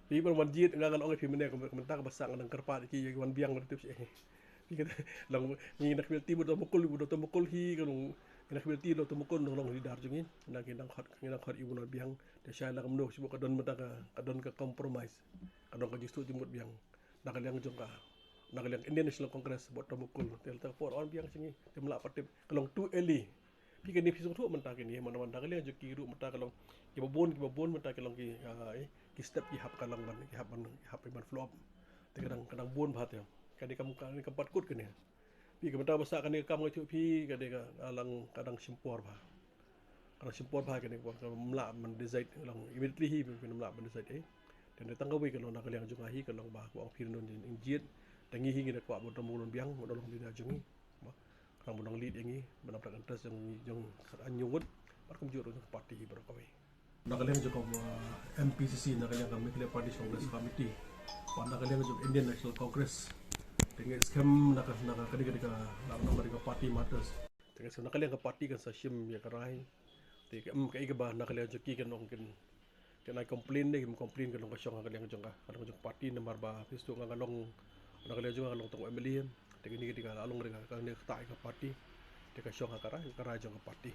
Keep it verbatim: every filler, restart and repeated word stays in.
Phi ban wan jied nga ngan ong ïa phi mynne ka mynta kaba sah nga dang kyrpad ïa ki ïa ki wan biang ban tip sha. Phi kata long ngi na community bad Dr. Mukul, bad Dr. Mukul hi ka long ngi na community Dr. Mukul long long leader jong ngi. Na ngi dang khot ngi dang khot ïa u wan biang. Te shai la kumno shu ka don mynta ka ka don ka compromise. Ka don ka jingsuk jingmut biang. Na ka liang jong ka na ka liang Indian National Congress bad Dr. Mukul. Te la ka por wan biang sha ngi. Te mla pat tip ka long too early. Phi kane phi sngewthuh mynta kine, mynta mynta ka liang jong ki ruh mynta ka long kiba bun kiba bun mynta ka long ki, ah, eh, ki step ki hap ka long ban ki hap ban ki hap ban follow up. Te ka dang ka dang bun bha te. Kane kam kane kam pat kut kane. Phi ka mynta ba sah kane ka kam nga ïathuh phi kane ka lang ka dang shim por bha. Ka dang shim por bha kane ka mlah ban decide long immediately hi phi mlah ban decide eh. Te tang kawei ka long na ka liang jong nga hi ka long ba ka ong phi don jingjied. Te ngi hi ngi da kwah ba don ba don biang ba don long leader jong ngi. Ba Ka dang ba dang lead ïa ngi, ba dang prek interest jong ngi jong khat an ñiewut, bad kumjuh ruh jong ka party hi baroh kawei. Na ka liang jong ka, uh, M P C C, na ka liang ka Meghalaya Pradesh Congress Committee, bad na ka liang jong Indian National Congress. Te ngi skhem na ka, na ka, ka dei ka, dei ka, na ka, na ka dei ka party matters. Te ngi skhem na ka liang ka party kan sa shim ïa ka rai. Te ka, em, kaei kaba na ka liang jong ki kan ong kin Te nai complain de, kim complain ka long ka shong ha ka liang jong ka, ka long jong party namar ba phi sngewthuh nga ka long na ka liang jong ka long tang M L A. Te kini ki ka long ka ka ne ka tai ka party. Te ka shong ha ka rai, ka rai jong ka party.